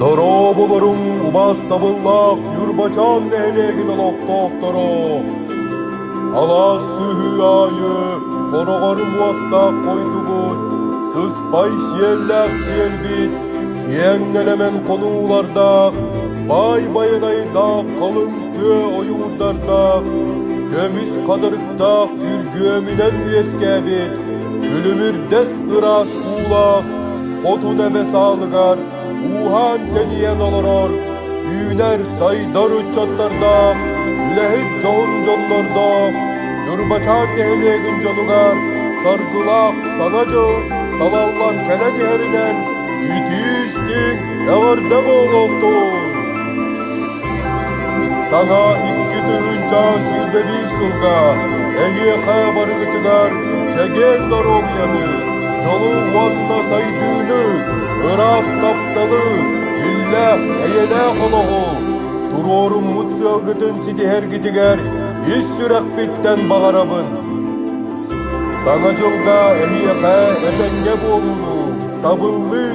Дорооболоруҥ, убаастабыллаах Ньурбачаан нэһилиэгин олохтоохторо! Алаас сыһыы аайы хороҕор муостаах хойдубут, сыспай сиэллээх сиэлбит, киэҥ нэлэмэн хонуулардаах, баай байанайдаах халыҥ тыа ойуурдардаах, көмүс хатырыктаах күргүөмүнэн үөскээбит, күлүмүрдэс ыраас уулаах Хотун эбэ саалыгар ууһаан-тэнийэн олорор, үүнэр-сайдар ыччаттардаах, үлэһит дьоһун дьоннордоох Ньурбачаан нэһилиэгин дьонугар саргылаах Саҥа дьыл салаллан кэлэн иһэринэн итии-истиҥ эҕэрдэ буолуохтун! Саҥа 2021 сылга эһиэхэ барыгытыгар чэгиэн доруобуйаны, дьолу уонна сайдыыны, ыраас тапталы, иллээх, эйэлээх олоҕу, туруоруммут сыалгытын ситиһэргитигэр ис сүрэхпиттэн баҕарабын. Саҥа дьылга эһиэхэ этэҥҥэ буолууну, табыллыы,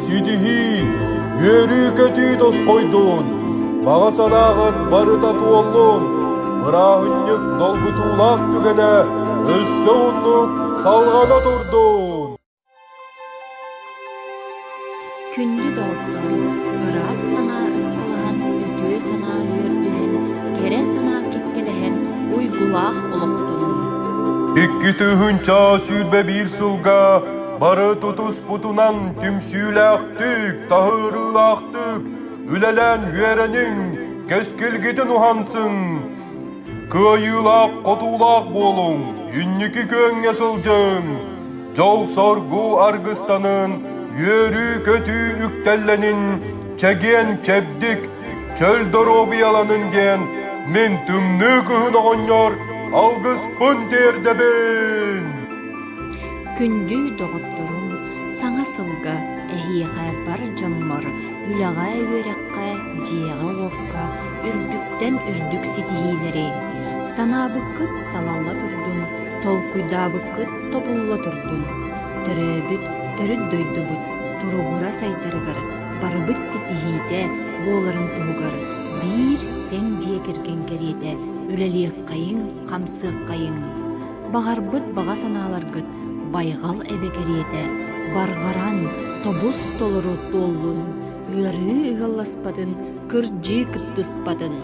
ситиһии, үөрүү-көтүү тосхойдун, баҕа санааҕыт барыта туоллун, бырааһынньык долгутуулаах түгэнэ өссө уһуннук салҕана турдун! Күндү доҕоттор, ыраас санаа ыксалаһан, үтүө санаа үөрдүһэн, кэрэ санаа кэккэлэһэн, уйгулаах олохтонуҥ. 2021 сылга бары тутуспутунан түмсүүлээхтик, таһаарыылаахтык үлэлээн үөрэниҥ, кэскилгитин уһансыҥ! Кыайыылаах-хотуулаах буолуҥ, инники күөҥҥэ сылдьыҥ! Дьол-соргу аргыстанын, үөрүү-көтүү үктэллэнин, чэгиэн-чэбдик, чөл доруобуйаланын диэн мин Тымныы Кыһын оҕонньор алгыспын тиэрдэбин! Күндү доҕотторум, саҥа сылга эһиэхэ бар дьоммор үлэҕэ, үөрэххэ, дьиэҕэ-уокка үрдүктэн үрдүк ситиһиилэри, санаабыккыт салалла турдун, толкуйдаабыккыт тобулла турдун, төрөөбүт төрүт дойдубут туругура сайдарыгар барыбыт ситиһиитэ буоларын туһугар биир тэҥ дьиэ кэргэн кэриэтэ үлэлиэххэйиҥ, хамсыаххайыҥ. Баҕарбыт баҕа санааларгыт байҕал эбэ кэриэтэ барҕаран, тобус-толору туоллун, ыарыы ыалласпатын, кырдьыы кыттыспатын.